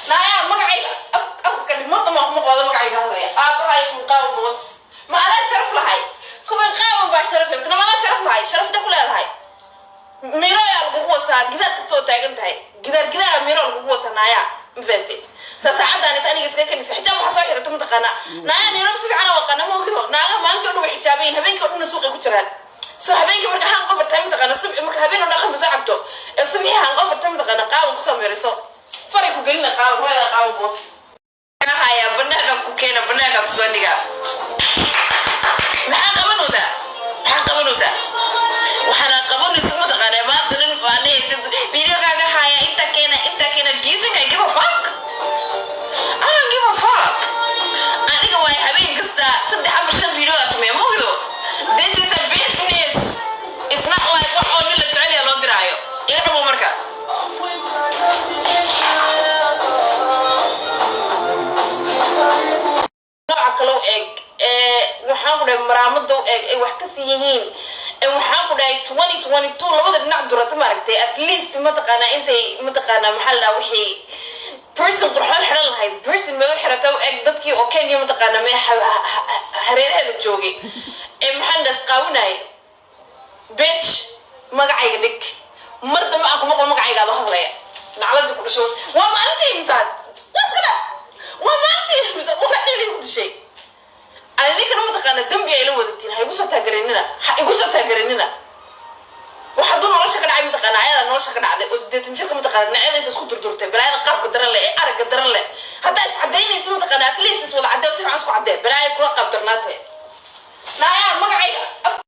Naayaa, magacayga afka ka dhig. Marta ma kuma qoodo magacayga hadlaya. Aabahay kun qaawan boos ma adaa sharaf lahay? Kuwan qaawan baa sharaf leh. Ma adaa sharaf lahay? Sharafta ku leedahay miro ayaa lagugu wasaa. Gidaar kasta oo taagan tahay, gidaar gidaara miro lagugu wasaa. Naayaa, ma fahantay? Saa saacadaan inta aniga iskaga kanisa xijaab waxaa soo xirata, mataqaanaa? Naayaa, Nairobi si fiican oo aqaana, ma ogido. Naagaha maalintii o dhan way xijaabayin, habeenkii o dhanna suuqay ku jiraan. So habeenkii marka haan qofartahay, mataqaana, subci marka habeen oo dhan khamri soo cabto ee subxii haan qofartahay, mataqaana, qaawan kusoo meeriso, faray ku gelina. Qaawan hooyada qaawan boos haya, banaanka ku keena, banaanka kusoo dhiga. Maxaa qabanaysaa? Maxaa qabanaysaa? Waxaana qabanaysa, mataqaanaa, maanta dhan waa dhehaysa videogaaga haya, inta keena, inta keena. Do you think I give a fuck? I don't give a fuck. Aniga waay habeen kasta saddex, afar, shan video aa sameeya, ma ogdo. This is a business. It's not like wax oo nin la jecel yahay loo diraayo. Iga dhamo marka. Nooca kale u eg ee waxaan ku dhahay maraamada u eg ay wax ka sii yihiin ee waxaan ku dhahay 2022 labada dhinac durata, maaragtay, at least, mataqaanaa, intay, mataqaanaa, maxaa la dhahaa, wixii person qurxoon xidhan lahayd, person madow xirata u eg, dadkii oo Kenya, mataqaanaa, mee hareeraheeda joogay ee maxaa la dhahaa isqaawinayay. Bitch, magacayga dhig. Mar dambe aan kuma qabo magacayga adoo hadlaya. Nacladii ku dhasho. Waa maalintii misaad waa iska dha, waa maalintii misaad magaceedii ku dishay. Idinkana, mataqaana, dembi ay la wadatiin. Ha igu soo taageranina, ha igu soo taageranina. Wax hadduu nolosha ka dhacay, mataqaana, ayadaa nolosha ka dhacday oo 80 jirka, mataqaana, dhinacyada inta isku durdurtay, balaayada qaabka daran leh ee aragga daran leh. Haddaa is cadaynaysa, mataqaana, at least is wada caddee oo si fiican isku caddee. Balaaya kula qaab darnaatee. Naayaa, magacayga.